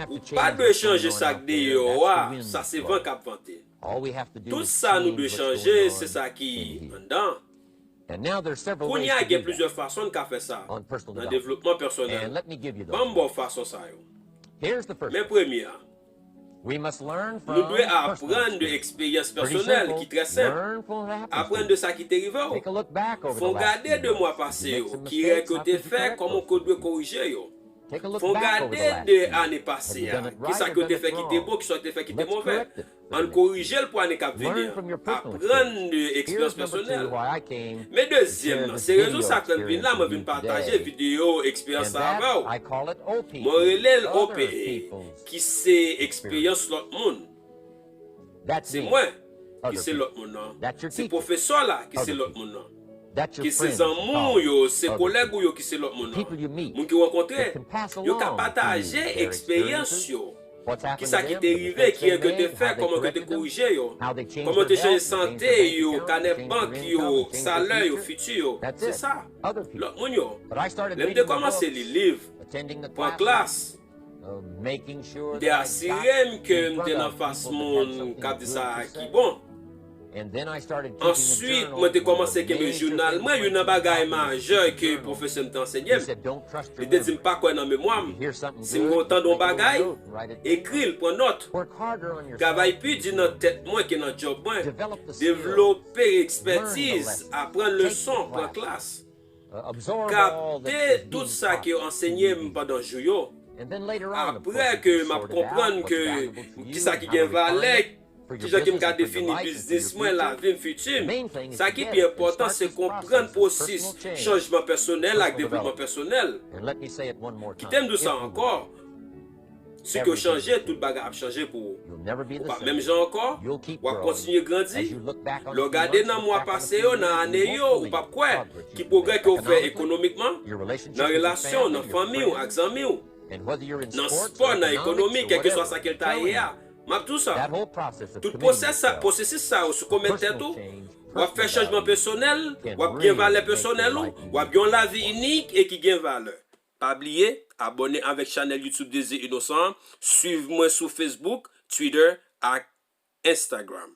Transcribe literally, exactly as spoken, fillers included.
Ou pa dwe chanje sa k deyò a, sa se van k ap vante. Tout sa nou dwe chanje, se sa ki anndan. Kounye a, gen plizyè fason n ka fè sa nan devlopman pèsonèl. Ban m ba w fason sa yo. Men premye a, nou dwe aprann de eksperyans pèsonèl ki trè senp. Aprann de sa ki te rive w. Fè w gade de mwa pase yo, ki erè ke w te fè, kòman ke w dwe korije yo. Fè w gade de ane pase a, kisa ke w te fè ki te bon, kisa w te fè ki te movè. Ann korije l pou ane k ap vini an. Aprann de eksperyans pèsonèl. Men dezyèm nan, se rezon sa k fè m vin la, mwen vin pataje videyo eksperyans sa avè w. Mwen rele l O P E, ki se eksperyans lòt moun. Se mwen ki se lòt moun nan. Se pwofesè w la ki se lòt moun nan. Ki se zanmi w yo, se kolèg ou yo ki se lòt moun nan. Moun ki w rankontre, yo ka pataje eksperyans yo. Kisa ki te rive, ki erè ke te fè, kòman ke te korije yo, kòman te chanje sante yo, kanè bank yo, salè yo, fiti yo. Se sa. Lòt moun yo. Lè m te kòmanse li liv, pran klas, m te asire m ke m te nan fas moun k ap di sa ki bon. Answit, mwen te kòmanse kenbe jounal mwen. Youn nan bagay majè ke pwofesè m te ansenye m, li te di m pa kwè nan memwa m. Si m tande yon bagay, ekri l, pran nòt. Travay pi di nan tèt mwen ke nan djòb mwen. Devlope ekspètiz, aprann leson, pran klas. Kapte tout sa ke yo ansenye m pandan jou yo. Apre ke m ap konprann ke kisa ki gen valè, kijan ke m ka defini biznis mwen, lavi m, fiti m. Sa ki pi enpòtan, se konprann pwosesis chanjman pèsonèl ak devlopman pèsonèl. Kite m di w sa ankò. Si ke w chanje, tout bagay ap chanje pou ou. Ou p ap menm jan ankò, w ap kontinye grandi. Lè w gade nan mwa pase yo, nan ane yo, ou p ap kwè ki pwogrè ke w fè ekonomikman, nan relasyon w, nan fanmi w ak zanmi w, nan spò, nan ekonomi, kèlkeswa sa ke l ta ye a. M ap di w sa. Tout pwosè sa, pwosesis sa yo, si w konmèt tèt ou, w ap fè chanjman pèsonèl, w ap gen valè pèsonèl ou, w ap gen yon lavi inik e ki gen valè. Pa bliye, abòne avèk chanèl YouTube Désir Innocent an, swiv mwen sou Facebook, Twitter ak Instagram.